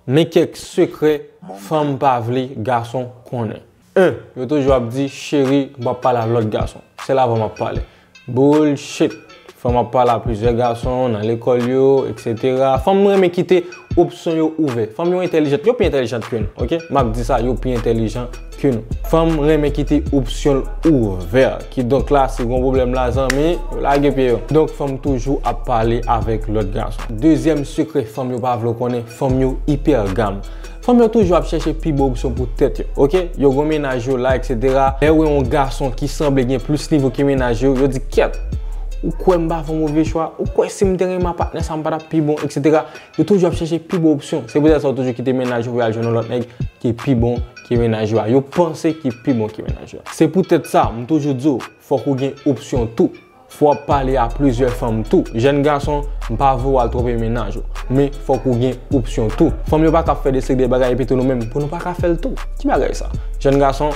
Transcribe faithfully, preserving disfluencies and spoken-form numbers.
Men kèk sekrè fanm pa vle gason konnen. En, yo toujou ap di, cheri, m p ap pale a lòt gason. Se l avè w m ap pale. Bullshit. Fanm ap pale a plizyè gason nan lekòl yo, etsetera. Fanm renmen kite opsyon yo ouvè. Fanm yo entèlijant, yo pi entèlijant ke nou, oke? M ap di sa, yo pi entèlijan ke nou. Fanm renmen kite opsyon l ouvè. Kidonk la, si gon pwoblèm la, zanmi, yo lage pye yo. Donk, fanm toujou ap pale avèk lòt gason. Dezyèm sekrè fanm yo pa vle w konnen, fanm yo ipègam. Fanm yo toujou ap chèche pi bon opsyon pou tèt yo, oke? Yo gon mennaj yo la, etsetera. Lè yo wè yon gason ki sanble gen plis nivo ke mennaj yo, yo di, kèt, ou kwè m pa fè yon move chwa? Ou kwè si m te renmen patnè sa, m pa t ap pi bon, etsetera. Yo toujou ap chèche pi bon opsyon. Se poutèt sa yo toujou kite mennaj yo pou y al jwenn yon lòt nèg ki pi bon ke mennaj yo a. Yo panse ki pi bon ke mennaj yo a. Se poutèt sa, m toujou di w, fòk ou gen opsyon tou. Fò w ap pale a plizyè fanm tou. Jèn gason, m pa vle w al twonpe mennaj ou. Men fòk ou gen opsyon tou. Fanm yo pa ka ap fè de seri de bagay epi tou nou menm, pou nou pa ka fè l tou. Ki bagay sa? Jèn gason,